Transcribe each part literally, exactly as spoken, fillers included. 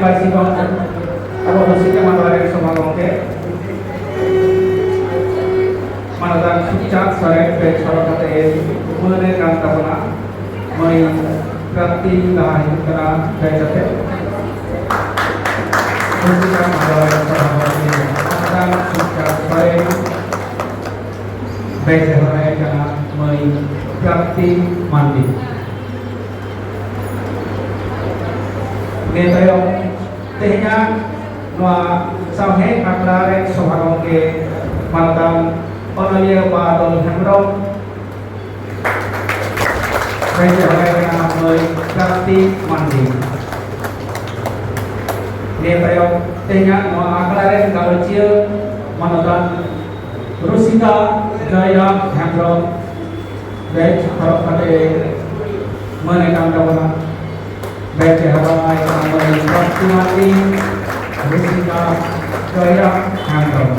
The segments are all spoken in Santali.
ᱟᱵᱚ ᱨᱩᱥᱤᱠᱟ ᱢᱟᱰᱣᱟ ᱨᱮᱱ ᱥᱚᱵᱷᱟ ᱜᱚᱢᱠᱮ ᱢᱟᱱᱚᱛᱟᱱ ᱥᱩᱠᱪᱟᱸᱫᱽ ᱥᱚᱨᱮᱱ ᱵᱮᱪ ᱦᱚᱨᱚᱜ ᱠᱟᱛᱮ ᱢᱟᱹᱱᱮ ᱠᱟᱱ ᱛᱟᱵᱚᱱᱟ ᱢᱟᱹᱭ ᱯᱨᱟᱯᱛᱤ ᱞᱟᱦᱟ ᱦᱤᱡᱩᱜ ᱠᱟᱱᱟ ᱵᱮᱪ ᱟᱛᱮ᱾ ᱨᱩᱥᱤᱠᱟ ᱢᱟᱰᱣᱟ ᱨᱮᱱ ᱥᱚᱵᱷᱟ ᱜᱚᱢᱠᱮ ᱢᱟᱱᱚᱛᱟᱱ ᱥᱩᱠᱪᱟᱸᱫᱽ ᱥᱚᱨᱮᱱ ᱵᱮᱪ ᱦᱚᱨᱚᱜ ᱠᱟᱱᱟ ᱢᱟᱹᱭ ᱯᱨᱟᱯᱛᱤ ᱢᱟᱱᱰᱤ᱾ ᱱᱤᱭᱟᱹ ᱛᱟᱭᱚᱢ ᱛᱮᱦᱮᱧᱟᱜ ᱱᱚᱣᱟ ᱥᱟᱶᱦᱮᱫ ᱟᱠᱷᱲᱟ ᱨᱮ ᱥᱚᱵᱷᱟ ᱜᱚᱢᱠᱮ ᱢᱟᱱᱚᱛᱟᱱ ᱚᱱᱚᱞᱤᱭᱟᱹ ᱵᱟᱫᱚᱞ ᱦᱮᱢᱵᱨᱚᱢ, ᱵᱮᱪ ᱦᱚᱨᱟᱭ ᱠᱟᱱᱟ ᱢᱟᱹᱭ ᱯᱨᱟᱯᱛᱤ ᱢᱟᱱᱰᱤ᱾ ᱱᱤᱭᱟᱹ ᱛᱟᱭᱚᱢ ᱛᱮᱦᱮᱧᱟᱜ ᱱᱚᱣᱟ ᱟᱠᱷᱲᱟ ᱨᱮᱱ ᱜᱟᱞᱚᱪᱤᱭᱟᱹ ᱢᱟᱱᱚᱛᱟᱱ ᱨᱩᱥᱤᱠᱟ ᱡᱚᱭᱨᱟᱢ ᱦᱮᱢᱵᱨᱚᱢ, ᱵᱮᱪ ᱦᱚᱨᱚᱜ ᱠᱟᱛᱮ ᱢᱟᱹᱱ ᱮ ᱠᱟᱱ ᱛᱟᱵᱚᱱᱟ᱾ ᱵᱮᱪ ᱦᱚᱨᱚᱜ ᱟᱭ ᱠᱟᱱᱟ ᱢᱟᱹᱱ ᱥᱟᱥᱛᱤ ᱢᱟᱨᱰᱤ, ᱨᱩᱥᱤᱠᱟ ᱡᱚᱭᱨᱟᱢ ᱦᱮᱢᱵᱨᱚᱢ᱾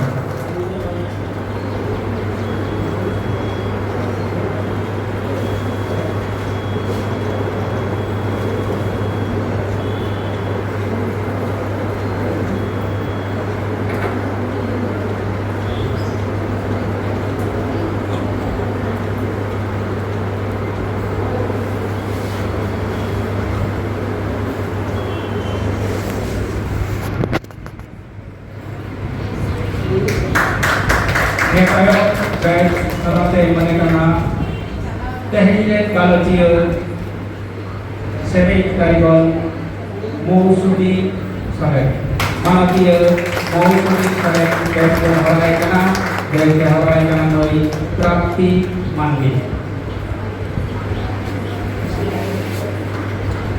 ᱱᱤᱭᱟᱹ ᱛᱟᱭᱚᱢ ᱵᱮᱪ ᱛᱟᱞᱟᱛᱮ ᱢᱟᱱᱮ ᱠᱟᱱᱟ ᱛᱮᱦᱮᱧ ᱨᱮᱱ ᱜᱟᱞᱚᱪᱤᱭᱟᱹ ᱥᱮᱨᱮᱧ ᱠᱟᱹᱨᱤᱜᱚᱞ ᱢᱳᱣᱥᱩᱢᱤ ᱥᱚᱨᱮᱱ, ᱢᱟᱱᱚᱛᱤᱭᱟᱹ ᱢᱳᱣᱥᱩᱢᱤ ᱥᱚᱨᱮᱱ ᱵᱮᱪ ᱵᱚᱱ ᱦᱚᱦᱚᱣᱟᱭ ᱠᱟᱱᱟ, ᱵᱮᱪ ᱮ ᱦᱚᱦᱚᱣᱟᱭ ᱠᱟᱱᱟ ᱱᱩᱭ ᱯᱨᱟᱯᱛᱤ ᱢᱟᱱᱰᱤ᱾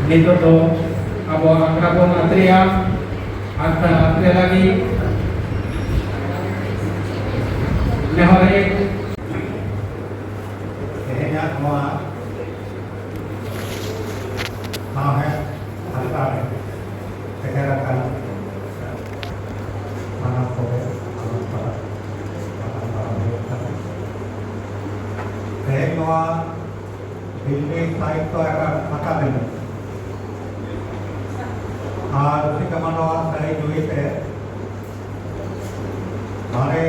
ᱱᱤᱛᱚᱜ ᱫᱚ ᱟᱵᱚ ᱟᱠᱷᱲᱟ ᱵᱚᱱ ᱟᱛᱨᱮᱭᱟ᱾ ᱟᱠᱷᱲᱟ ᱟᱛᱨᱮ ᱞᱟᱹᱜᱤᱫ ᱱᱮᱦᱚᱨ ᱨᱮ ᱛᱮᱦᱮᱧᱟᱜ ᱱᱚᱣᱟ ᱥᱟᱶᱦᱮᱫ ᱟᱠᱷᱲᱟ ᱨᱮ ᱥᱮᱴᱮᱨ ᱟᱠᱟᱱ ᱥᱟᱱᱟᱢ ᱠᱚᱜᱮ ᱥᱟᱱᱟᱢ ᱯᱟᱲᱟ ᱥᱟᱱᱟᱢ ᱯᱟᱲᱟ ᱦᱩᱭᱩᱜ ᱠᱟᱱᱟ᱾ ᱛᱮᱦᱮᱧ ᱱᱚᱣᱟ ᱫᱤᱞᱞᱤ ᱥᱟᱦᱤᱛᱛᱚ ᱟᱠᱟᱫᱮᱢᱤ ᱟᱨ ᱨᱩᱥᱤᱠᱟ ᱢᱟᱰᱣᱟ ᱥᱟᱹᱨᱤ ᱡᱩᱦᱤ ᱛᱮ ᱱᱚᱰᱮ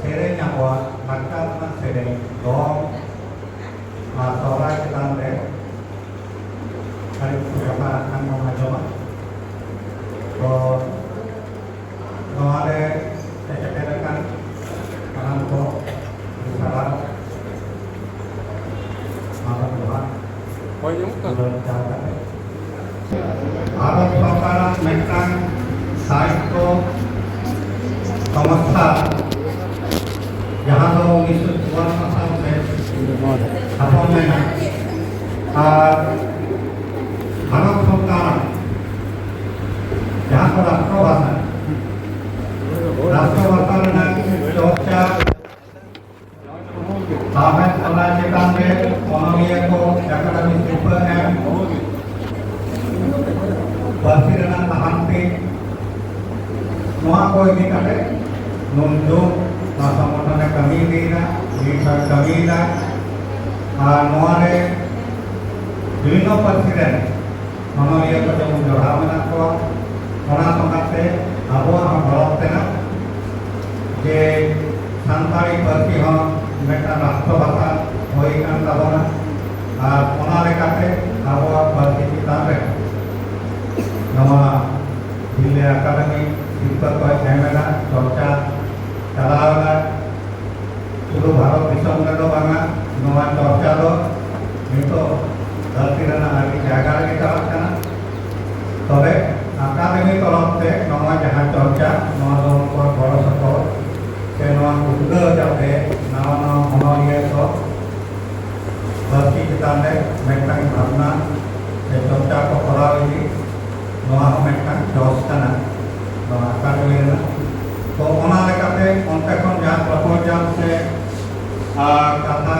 ᱥᱮᱨᱮᱧ, ᱟᱵᱚᱣᱟᱜ ᱞᱟᱠᱪᱟᱨ ᱨᱮᱱᱟᱜ ᱥᱮᱨᱮᱧ, ᱫᱚᱝ ᱟᱨ ᱥᱚᱦᱨᱟᱭ ᱪᱮᱛᱟᱱ ᱨᱮ ᱟᱹᱰᱤ ᱠᱤᱪᱷᱩ ᱠᱟᱛᱷᱟ ᱠᱷᱟᱱ ᱵᱚᱱ ᱟᱸᱡᱚᱢᱟ᱾ ᱛᱚ ᱱᱚᱣᱟ ᱨᱮ ᱥᱮᱴᱮᱨ ᱟᱠᱟᱱ ᱥᱟᱱᱟᱢ ᱠᱚ ᱟᱹᱰᱤ ᱥᱟᱨᱦᱟᱣ᱾ ᱢᱟᱱᱚᱛ ᱡᱚᱦᱟᱨ᱾ ᱦᱳᱭ, ᱟᱸᱡᱚᱢᱚᱜ ᱠᱟᱱᱟ᱾ ᱫᱩᱞᱟᱹᱲ ᱪᱟᱞ ᱠᱟᱛᱮ ᱵᱷᱟᱨᱚᱛ ᱥᱚᱨᱠᱟᱨᱟᱜ ᱢᱤᱫᱴᱟᱝ ᱥᱟᱦᱤᱛᱛᱚ ᱥᱚᱝᱥᱛᱷᱟ, ᱡᱟᱦᱟᱸ ᱫᱚ ᱩᱱᱤᱥᱥᱚ ᱪᱩᱣᱟᱱᱱᱚ ᱥᱟᱞ ᱨᱮ ᱛᱷᱟᱯᱚᱱ ᱞᱮᱱᱟ, ᱟᱨ ᱵᱷᱟᱨᱚᱛ ᱥᱚᱨᱠᱟᱨ ᱡᱟᱦᱟᱸ ᱠᱚ ᱨᱟᱥᱴᱨᱚ ᱵᱷᱟᱥᱟ, ᱨᱟᱥᱴᱨᱚ ᱵᱷᱟᱥᱟ ᱨᱮᱱᱟᱜ ᱪᱚᱨᱪᱟ, ᱥᱟᱶᱦᱮᱫ ᱚᱱᱟ ᱪᱮᱛᱟᱱ ᱨᱮ ᱚᱱᱚᱞᱤᱭᱟᱹ ᱠᱚ ᱮᱠᱟᱰᱮᱢᱤ ᱥᱤᱨᱯᱟᱹ ᱮᱢ, ᱯᱟᱹᱨᱥᱤ ᱨᱮᱱᱟᱜ ᱞᱟᱦᱟᱱᱛᱤ, ᱱᱚᱣᱟ ᱠᱚ ᱤᱫᱤ ᱠᱟᱛᱮ ᱱᱩᱱ ᱡᱩᱜᱽ ᱱᱚᱣᱟ ᱥᱚᱝᱜᱚᱴᱷᱚᱱ ᱮ ᱠᱟᱹᱢᱤ ᱤᱫᱤᱭᱮᱫᱟ, ᱱᱤᱛ ᱦᱚᱸᱭ ᱠᱟᱹᱢᱤᱭᱮᱫᱟ᱾ ᱟᱨ ᱱᱚᱣᱟ ᱨᱮ ᱵᱤᱵᱷᱤᱱᱱᱚ ᱯᱟᱹᱨᱥᱤ ᱨᱮᱱ ᱚᱱᱚᱞᱤᱭᱟᱹ ᱠᱚ ᱡᱮᱢᱚᱱ ᱡᱚᱲᱟᱣ ᱢᱮᱱᱟᱜ ᱠᱚᱣᱟ, ᱚᱱᱟ ᱥᱚᱸᱜᱮ ᱛᱮ ᱟᱵᱚᱣᱟᱜ ᱦᱚᱸ ᱜᱚᱨᱚᱵᱽ ᱠᱟᱱᱟ ᱡᱮ ᱥᱟᱱᱛᱟᱲᱤ ᱯᱟᱹᱨᱥᱤ ᱦᱚᱸ ᱢᱤᱫᱴᱟᱝ ᱨᱟᱥᱴᱨᱚ ᱵᱷᱟᱥᱟ ᱦᱩᱭ ᱟᱠᱟᱱ ᱛᱟᱵᱚᱱᱟ᱾ ᱟᱨ ᱚᱱᱟ ᱞᱮᱠᱟᱛᱮ ᱟᱵᱚᱣᱟᱜ ᱯᱟᱹᱨᱥᱤ ᱪᱮᱛᱟᱱ ᱨᱮ ᱱᱚᱣᱟ ᱫᱤᱞᱞᱤ ᱟᱠᱟᱰᱮᱢᱤ ᱥᱤᱨᱯᱟᱹ ᱠᱚᱭ ᱮᱢ ᱮᱫᱟ, ᱪᱚᱨᱪᱟ ᱪᱟᱞᱟᱣ ᱮᱫᱟ᱾ ᱥᱩᱫᱷᱩ ᱵᱷᱟᱨᱚᱛ ᱫᱤᱥᱚᱢ ᱨᱮᱫᱚ ᱵᱟᱝᱟ, ᱱᱚᱣᱟ ᱪᱚᱨᱪᱟ ᱫᱚ ᱱᱤᱛᱚᱜ ᱫᱷᱟᱹᱨᱛᱤ ᱨᱮᱱᱟᱜ ᱟᱹᱰᱤ ᱡᱟᱭᱜᱟ ᱨᱮᱜᱮ ᱪᱟᱞᱟᱜ ᱠᱟᱱᱟ᱾ ᱛᱚᱵᱮ ᱟᱠᱟᱰᱮᱢᱤ ᱛᱚᱨᱚᱯ ᱛᱮ ᱱᱚᱣᱟ ᱡᱟᱦᱟᱸ ᱪᱚᱨᱪᱟ, ᱱᱚᱣᱟ ᱫᱚ ᱩᱱᱠᱩᱣᱟᱜ ᱜᱚᱲᱚ ᱥᱚᱯᱚᱦᱚᱫ ᱥᱮ ᱱᱚᱣᱟ ᱩᱫᱽᱜᱟᱹᱣ ᱡᱟᱛᱮ ᱱᱟᱣᱟ ᱱᱟᱣᱟ ᱚᱱᱚᱞᱤᱭᱟᱹ ᱠᱚ ᱯᱟᱹᱨᱥᱤ ᱪᱮᱛᱟᱱ ᱨᱮ ᱢᱤᱫᱴᱟᱝ ᱵᱷᱟᱵᱽᱱᱟ ᱥᱮ ᱪᱚᱨᱪᱟ ᱠᱚ ᱠᱚᱨᱟᱣ ᱤᱫᱤ, ᱱᱚᱣᱟ ᱦᱚᱸ ᱢᱤᱫᱴᱟᱝ ᱡᱚᱥ ᱠᱟᱱᱟ ᱱᱚᱣᱟ ᱟᱠᱟᱰᱮᱢᱤ ᱨᱮᱱᱟᱜ᱾ ᱛᱚ ᱚᱱᱟ ᱞᱮᱠᱟᱛᱮ ᱚᱱᱛᱮ ᱠᱷᱚᱱ ᱡᱟᱦᱟᱸ ᱯᱨᱚᱯᱳᱡᱟᱞ ᱥᱮ, ᱟᱨ ᱠᱟᱛᱷᱟ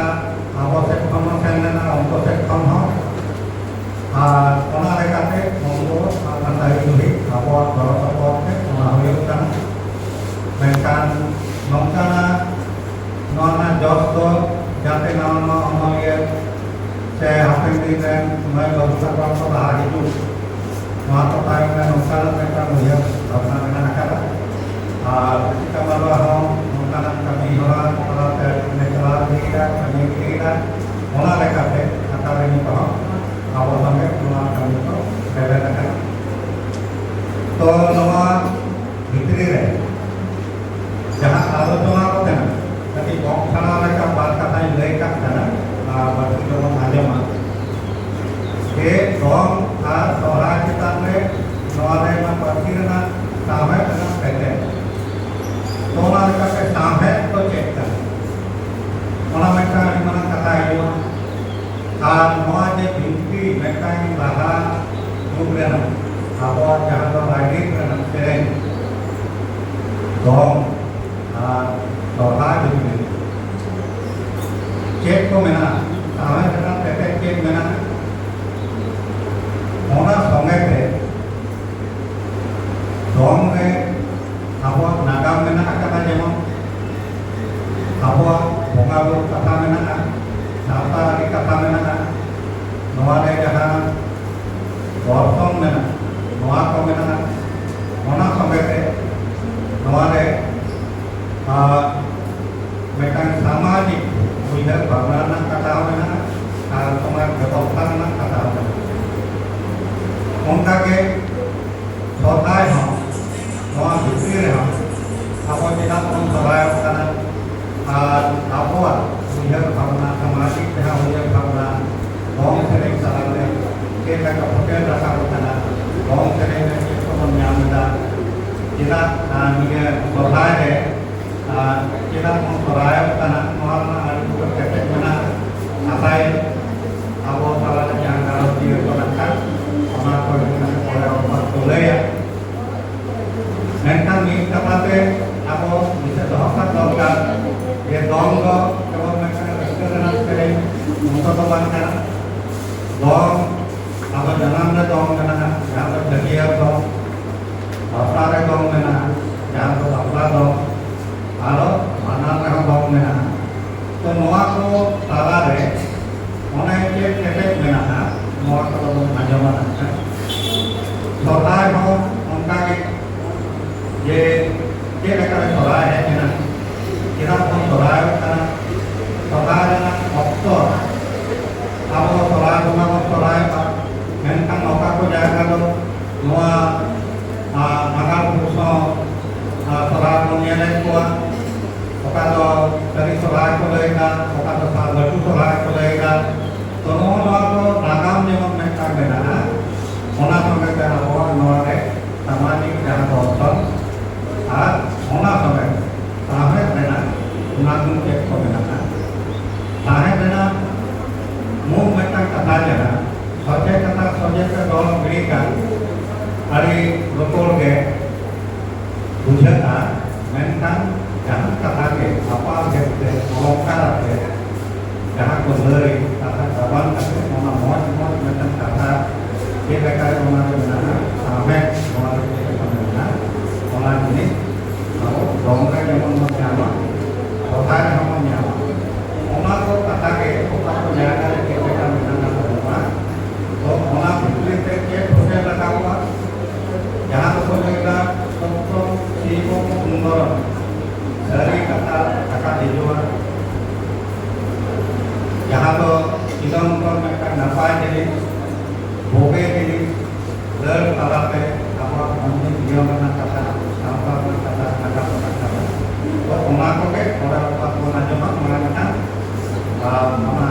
ᱟᱵᱚ ᱥᱮᱫ ᱠᱷᱚᱱ ᱦᱚᱸ ᱥᱮᱱ ᱞᱮᱱᱟ, ᱩᱱᱠᱩ ᱥᱮᱫ ᱠᱷᱚᱱ ᱦᱚᱸ, ᱟᱨ ᱚᱱᱟ ᱞᱮᱠᱟᱛᱮ ᱩᱱᱠᱩ ᱚᱱᱟ ᱥᱟᱹᱨᱤ ᱡᱩᱦᱤ ᱟᱵᱚᱣᱟᱜ ᱜᱚᱲᱚ ᱥᱚᱯᱚᱦᱚᱫ ᱛᱮ ᱚᱱᱟ ᱦᱩᱭᱩᱜ ᱠᱟᱱᱟ᱾ ᱢᱮᱱᱠᱷᱟᱱ ᱱᱚᱝᱠᱟᱱᱟᱜ ᱱᱚᱣᱟ ᱨᱮᱱᱟᱜ ᱡᱚᱥ ᱫᱚ ᱡᱟᱛᱮ ᱱᱟᱣᱟ ᱱᱟᱣᱟ ᱚᱱᱚᱞᱤᱭᱟᱹ ᱥᱮ ᱦᱟᱯᱮᱱ ᱫᱤᱱ ᱨᱮᱱ ᱢᱟᱹᱭ ᱵᱟᱹᱵᱩ ᱛᱟᱠᱚ ᱠᱚ ᱞᱟᱦᱟ ᱦᱤᱡᱩᱜ, ᱱᱚᱣᱟ ᱠᱚ ᱛᱟᱭᱚᱢ ᱨᱮ ᱱᱚᱝᱠᱟᱱᱟᱜ ᱢᱤᱫᱴᱟᱝ ᱩᱭᱦᱟᱹᱨ ᱵᱷᱟᱵᱽᱱᱟ ᱢᱮᱱᱟᱜ ᱟᱠᱟᱫᱟ᱾ ᱟᱨ ᱥᱤᱠᱟ ᱢᱟᱰᱣᱟ ᱦᱚᱸ ᱱᱚᱝᱠᱟᱱᱟᱜ ᱠᱟᱹᱢᱤ ᱦᱚᱨᱟ ᱛᱟᱞᱟᱛᱮ ᱩᱱᱤ ᱪᱟᱞᱟᱣ ᱤᱫᱤᱭᱮᱫᱟ, ᱠᱟᱹᱢᱤ ᱤᱫᱤᱭᱮᱫᱟ᱾ ᱚᱱᱟ ᱞᱮᱠᱟᱛᱮ ᱟᱠᱟᱫᱮᱢᱤ ᱠᱚᱦᱚᱸ ᱟᱵᱚ ᱥᱚᱸᱜᱮ ᱱᱚᱣᱟ ᱠᱟᱹᱢᱤ ᱠᱚ ᱨᱮᱵᱮᱫ ᱟᱠᱟᱫᱟ᱾ ᱛᱚ ᱱᱚᱣᱟ ᱵᱷᱤᱛᱨᱤ ᱨᱮ ᱡᱟᱦᱟᱸ ᱟᱞᱳᱪᱚᱱᱟ ᱠᱚ ᱛᱟᱦᱮᱱᱟ, ᱠᱟᱹᱴᱤᱡ ᱠᱚᱢ ᱪᱷᱟᱲᱟ ᱞᱮᱠᱟ ᱵᱟᱨ ᱠᱟᱛᱷᱟᱧ ᱞᱟᱹᱭ ᱠᱟᱜ ᱠᱟᱱᱟ, ᱟᱨ ᱵᱟᱹᱲᱛᱤ ᱫᱚᱵᱚᱱ ᱟᱸᱡᱚᱢᱟ᱾ ᱡᱮ ᱫᱚᱝ ᱟᱨ ᱥᱚᱦᱨᱟᱭ ᱪᱮᱛᱟᱱ ᱨᱮ ᱱᱚᱣᱟ ᱨᱮ ᱚᱱᱟ ᱯᱟᱹᱨᱥᱤ ᱨᱮᱱᱟᱜ ᱥᱟᱶᱦᱮᱫ ᱨᱮᱱᱟᱜ ᱯᱮᱴᱮᱨ᱾ ᱛᱚ ᱚᱱᱟ ᱞᱮᱠᱟᱛᱮ ᱥᱟᱶᱦᱮᱫ ᱫᱚ ᱪᱮᱫ ᱠᱟᱱᱟ? ᱚᱱᱟ ᱢᱤᱫᱴᱟᱝ ᱟᱹᱰᱤ ᱢᱟᱨᱟᱝ ᱠᱟᱛᱷᱟ ᱦᱩᱭᱩᱜᱼᱟ᱾ ᱟᱨ ᱱᱚᱣᱟ ᱡᱮ ᱵᱤᱱᱛᱤ ᱢᱤᱫᱴᱟᱝ ᱞᱟᱦᱟ ᱡᱩᱜᱽ ᱨᱮᱱᱟᱜ ᱟᱵᱚᱣᱟᱜ ᱡᱟᱦᱟᱸ ᱫᱚ ᱨᱟᱭᱨᱤᱛ ᱨᱮᱱᱟᱜ ᱥᱮᱨᱮᱧ, ᱫᱚᱝ ᱟᱨ ᱥᱚᱨᱦᱟᱭ ᱵᱤᱱᱛᱤ ᱪᱮᱫ ᱠᱚ ᱢᱮᱱᱟᱜᱼᱟ, ᱥᱟᱶᱦᱮᱫ ᱨᱮᱱᱟᱜ ᱛᱮᱛᱮᱫ ᱪᱮᱫ ᱢᱮᱱᱟᱜᱼᱟ, ᱚᱱᱟ ᱥᱚᱸᱜᱮ ᱛᱮ ᱫᱚᱝ ᱨᱮ ᱟᱵᱚᱣᱟᱜ ᱱᱟᱜᱟᱢ ᱢᱮᱱᱟᱜ ᱟᱠᱟᱫᱟ, ᱡᱮᱢᱚᱱ ᱟᱵᱚᱣᱟᱜ ᱵᱚᱸᱜᱟ ᱵᱩᱨᱩ ᱠᱟᱛᱷᱟ ᱢᱮᱱᱟᱜᱼᱟ, ᱥᱟᱶᱛᱟ ᱟᱹᱨᱤ ᱠᱟᱛᱷᱟ ᱢᱮᱱᱟᱜᱼᱟ, ᱱᱚᱣᱟ ᱨᱮ ᱡᱟᱦᱟᱸ ᱫᱚᱨᱥᱚᱱ ᱢᱮᱱᱟᱜᱼᱟ, ᱱᱚᱣᱟ ᱠᱚ ᱢᱮᱱᱟᱜᱼᱟ᱾ ᱚᱱᱟ ᱥᱚᱸᱜᱮ ᱛᱮ ᱱᱚᱣᱟ ᱨᱮ ᱟᱨ ᱢᱤᱫᱴᱟᱝ ᱥᱟᱢᱟᱡᱤᱠ ᱩᱭᱦᱟᱹᱨ ᱵᱷᱟᱵᱽᱱᱟ ᱨᱮᱱᱟᱜ ᱠᱟᱛᱷᱟ ᱦᱚᱸ ᱢᱮᱱᱟᱜᱼᱟ ᱟᱨ ᱥᱚᱢᱟᱡᱽ ᱵᱮᱵᱚᱥᱛᱷᱟ ᱨᱮᱱᱟᱜ ᱠᱟᱛᱷᱟ ᱦᱚᱸ ᱢᱮᱱᱟᱜᱼᱟ᱾ ᱚᱱᱠᱟᱜᱮ ᱥᱚᱨᱦᱟᱭ ᱦᱚᱸ ᱱᱚᱣᱟ ᱵᱷᱤᱛᱨᱤ ᱨᱮᱦᱚᱸ ᱟᱵᱚ ᱪᱮᱫᱟᱜ ᱵᱚᱱ ᱥᱚᱨᱦᱟᱭᱚᱜ ᱠᱟᱱᱟ ᱟᱨ ᱟᱵᱚᱣᱟᱜ ᱩᱭᱦᱟᱹᱨ ᱵᱷᱟᱵᱽᱱᱟ, ᱥᱟᱢᱟᱡᱤᱠ ᱡᱟᱦᱟᱸ ᱩᱭᱦᱟᱹᱨ ᱵᱷᱟᱵᱽᱱᱟ, ᱫᱚᱝ ᱥᱮᱨᱮᱧ ᱛᱟᱞᱟᱛᱮ ᱪᱮᱫ ᱞᱮᱠᱟ ᱯᱷᱩᱴᱮᱞ ᱨᱟᱠᱟᱵ ᱟᱠᱟᱱᱟ, ᱫᱚᱝ ᱥᱮᱨᱮᱧ ᱨᱮ ᱪᱮᱫ ᱠᱚᱵᱚᱱ ᱧᱟᱢ ᱮᱫᱟ, ᱪᱮᱫᱟᱜ ᱟᱨ ᱱᱤᱭᱟᱹ ᱥᱚᱨᱦᱟᱭ ᱨᱮ ᱟᱨ ᱪᱮᱫᱟᱜ ᱵᱚᱱ ᱥᱚᱨᱦᱟᱭᱚᱜ ᱠᱟᱱᱟ, ᱱᱚᱣᱟ ᱨᱮᱱᱟᱜ ᱟᱹᱰᱤ ᱩᱛᱟᱹᱨ ᱠᱮᱴᱮᱡ ᱢᱮᱱᱟᱜᱼᱟ᱾ ᱟᱥᱟᱭ ᱟᱵᱚ ᱛᱟᱞᱟᱨᱮ ᱡᱟᱦᱟᱸ ᱜᱟᱞᱚᱪᱤᱭᱟᱹ ᱠᱚ ᱢᱮᱱᱟᱜ ᱠᱷᱟᱱ, ᱚᱱᱟ ᱠᱚ ᱤᱫᱤ ᱠᱟᱛᱮ ᱯᱚᱨᱮ ᱚᱱᱟ ᱠᱚ ᱞᱟᱹᱭᱟ᱾ ᱢᱮᱱᱠᱷᱟᱱ ᱢᱤᱫ ᱠᱟᱛᱷᱟ ᱛᱮ ᱟᱵᱚ ᱫᱤᱥᱟᱹ ᱫᱚᱦᱚ ᱠᱟᱜ ᱫᱚᱨᱠᱟᱨ ᱡᱮ ᱫᱚᱝ ᱫᱚ ᱡᱮᱢᱚᱱ ᱢᱤᱫᱴᱟᱝ ᱨᱟᱹᱥᱠᱟᱹ ᱨᱮᱱᱟᱜ ᱥᱮᱨᱮᱧ ᱢᱚᱛᱚ ᱫᱚ ᱵᱟᱝ ᱠᱟᱱᱟ᱾ ᱫᱚᱝ ᱟᱵᱚ ᱡᱟᱱᱟᱢ ᱨᱮ ᱫᱚᱝ ᱢᱮᱱᱟᱜᱼᱟ, ᱡᱟᱦᱟᱸ ᱫᱚ ᱪᱷᱟᱹᱴᱭᱟᱹᱨ ᱫᱚᱝ, ᱵᱟᱯᱞᱟ ᱨᱮ ᱫᱚᱝ ᱢᱮᱱᱟᱜᱼᱟ, ᱡᱟᱦᱟᱸ ᱫᱚ ᱵᱟᱯᱞᱟ ᱫᱚᱝ, ᱟᱨᱚ ᱵᱷᱟᱸᱰᱟᱱ ᱨᱮᱦᱚᱸ ᱫᱚᱝ ᱢᱮᱱᱟᱜᱼᱟ᱾ ᱛᱚ ᱱᱚᱣᱟ ᱠᱚ ᱛᱟᱞᱟᱨᱮ ᱚᱱᱮ ᱪᱮᱫ ᱠᱮᱴᱮᱡ ᱢᱮᱱᱟᱜᱼᱟ, ᱱᱚᱣᱟ ᱠᱚᱫᱚ ᱵᱚᱱ ᱟᱸᱡᱚᱢᱟ ᱱᱟᱜ ᱠᱷᱟᱱ᱾ ᱟᱵᱚ ᱥᱚᱨᱦᱟᱭ ᱵᱚᱸᱜᱟ ᱵᱚᱱ ᱥᱚᱨᱦᱟᱭᱚᱜᱼᱟ, ᱢᱮᱱᱠᱷᱟᱱ ᱚᱠᱟ ᱠᱚ ᱡᱟᱭᱜᱟ ᱫᱚ ᱱᱚᱣᱟ, ᱟ, ᱱᱟᱜᱟᱨ ᱯᱩᱨᱩᱥ ᱦᱚᱸ, ᱟ, ᱥᱚᱨᱦᱟᱭ ᱵᱚᱱ ᱧᱮᱞᱮᱫ ᱠᱚᱣᱟ, ᱚᱠᱟ ᱫᱚ ᱥᱟᱹᱨᱤ ᱥᱚᱨᱦᱟᱭ ᱠᱚ ᱞᱟᱹᱭᱫᱟ, ᱚᱠᱟ ᱫᱚ ᱥᱟ-, ᱞᱟᱹᱴᱩ ᱥᱚᱨᱦᱟᱭ ᱠᱚ ᱞᱟᱹᱭᱫᱟ᱾ ᱛᱚ ᱱᱚᱜᱼᱚ ᱱᱚᱣᱟ ᱠᱚ ᱱᱟᱜᱟᱢ ᱡᱮᱢᱚᱱ ᱢᱤᱫᱴᱟᱝ ᱢᱮᱱᱟᱜᱼᱟ, ᱚᱱᱟ ᱥᱚᱸᱜᱮ ᱛᱮ ᱟᱵᱚᱣᱟᱜ ᱱᱚᱣᱟ ᱨᱮ ᱥᱟᱢᱟᱡᱤᱠ ᱡᱟᱦᱟᱸ ᱫᱚᱨᱥᱚᱱ ᱟᱨ ᱚᱱᱟ ᱥᱚᱸᱜᱮ ᱥᱟᱶᱦᱮᱫ ᱨᱮᱱᱟᱜ ᱚᱱᱟ ᱠᱚ ᱪᱮᱫ ᱠᱚ ᱢᱮᱱᱟᱜᱼᱟ᱾ ᱥᱟᱶᱦᱮᱫ ᱨᱮᱱᱟᱜ ᱢᱩᱞ ᱢᱤᱫᱴᱟᱝ ᱠᱟᱛᱷᱟ ᱡᱟᱦᱟᱸ ᱥᱚᱡᱷᱮ ᱠᱟᱛᱷᱟ ᱥᱚᱡᱷᱮ ᱛᱮ ᱨᱚᱲ ᱜᱤᱰᱤ ᱠᱟᱜ ᱟᱹᱰᱤ ᱨᱚᱯᱚᱲ ᱜᱮ ᱵᱩᱡᱷᱟᱹᱜᱼᱟ, ᱢᱮᱱᱠᱷᱟᱱ ᱡᱟᱦᱟᱸ ᱠᱟᱛᱷᱟ ᱜᱮ ᱟᱯᱟᱨ ᱵᱷᱮᱫ ᱛᱮ ᱚᱞᱚᱝᱠᱟᱨ ᱟᱛᱮ ᱡᱟᱦᱟᱸ ᱠᱚ ᱞᱟᱹᱭ, ᱠᱟᱛᱷᱟ ᱜᱟᱵᱟᱱ ᱠᱟᱛᱮ ᱚᱱᱟ ᱢᱚᱡᱽ ᱢᱚᱡᱽ ᱢᱤᱫᱴᱟᱝ ᱠᱟᱛᱷᱟ ᱪᱮᱫ ᱞᱮᱠᱟᱨᱮ ᱚᱱᱟ ᱨᱮ ᱢᱮᱱᱟᱜᱼᱟ, ᱥᱟᱶᱦᱮᱫ ᱱᱚᱣᱟ ᱨᱮ ᱪᱮᱫ ᱞᱮᱠᱟ ᱢᱮᱱᱟᱜᱼᱟ, ᱚᱱᱟ ᱡᱤᱱᱤᱥ ᱟᱵᱚ ᱫᱚᱝ ᱨᱮ ᱡᱮᱢᱚᱱ ᱵᱚᱱ ᱧᱟᱢᱟ, ᱥᱚᱨᱦᱟᱭ ᱨᱮᱦᱚᱸ ᱵᱚᱱ ᱧᱟᱢᱟ᱾ ᱚᱱᱟ ᱠᱚ ᱠᱟᱛᱷᱟ ᱜᱮ ᱚᱠᱟ ᱠᱚ ᱡᱟᱭᱜᱟ ᱨᱮ ᱪᱮᱫ ᱞᱮᱠᱟ ᱢᱮᱱᱟᱜᱼᱟ ᱵᱟᱹᱱᱩᱜᱼᱟ, ᱛᱚ ᱚᱱᱟ ᱵᱷᱤᱛᱨᱤ ᱛᱮ ᱪᱮᱫ ᱠᱚ ᱧᱮᱞ ᱨᱟᱠᱟᱵᱚᱜᱼᱟ, ᱡᱟᱦᱟᱸ ᱫᱚᱠᱚ ᱞᱟᱹᱭᱫᱟ ᱥᱚᱛᱭᱚᱢ ᱥᱤᱵᱚᱢ ᱥᱩᱱᱫᱚᱨᱚᱢ, ᱥᱟᱹᱨᱤ ᱠᱟᱛᱷᱟ ᱨᱟᱠᱟᱵ ᱦᱤᱡᱩᱜᱼᱟ, ᱡᱟᱦᱟᱸ ᱫᱚ ᱪᱤᱞᱚᱢ ᱠᱷᱚᱱ ᱢᱤᱫᱴᱟᱝ ᱱᱟᱯᱟᱭ ᱡᱤᱱᱤᱥ, ᱵᱩᱜᱤ ᱡᱤᱱᱤᱥ, ᱨᱟᱹᱲ ᱛᱟᱞᱟᱛᱮ ᱟᱵᱚᱣᱟᱜ ᱢᱟᱹᱱᱢᱤ ᱡᱤᱭᱚᱱ ᱨᱮᱱᱟᱜ ᱠᱟᱛᱷᱟ, ᱥᱟᱶᱛᱟ ᱨᱮᱱᱟᱜ ᱠᱟᱛᱷᱟ, ᱱᱟᱜᱟᱢ ᱨᱮᱱᱟᱜ ᱠᱟᱛᱷᱟ, ᱛᱚ ᱚᱱᱟ ᱠᱚᱜᱮ ᱚᱸᱰᱮ ᱟᱵᱚᱣᱟᱜ ᱵᱚᱱ ᱟᱸᱡᱚᱢᱟ᱾ ᱢᱟᱲᱟᱝ ᱢᱤᱫᱴᱟᱝ, ᱟᱨ, ᱢᱟᱱᱟ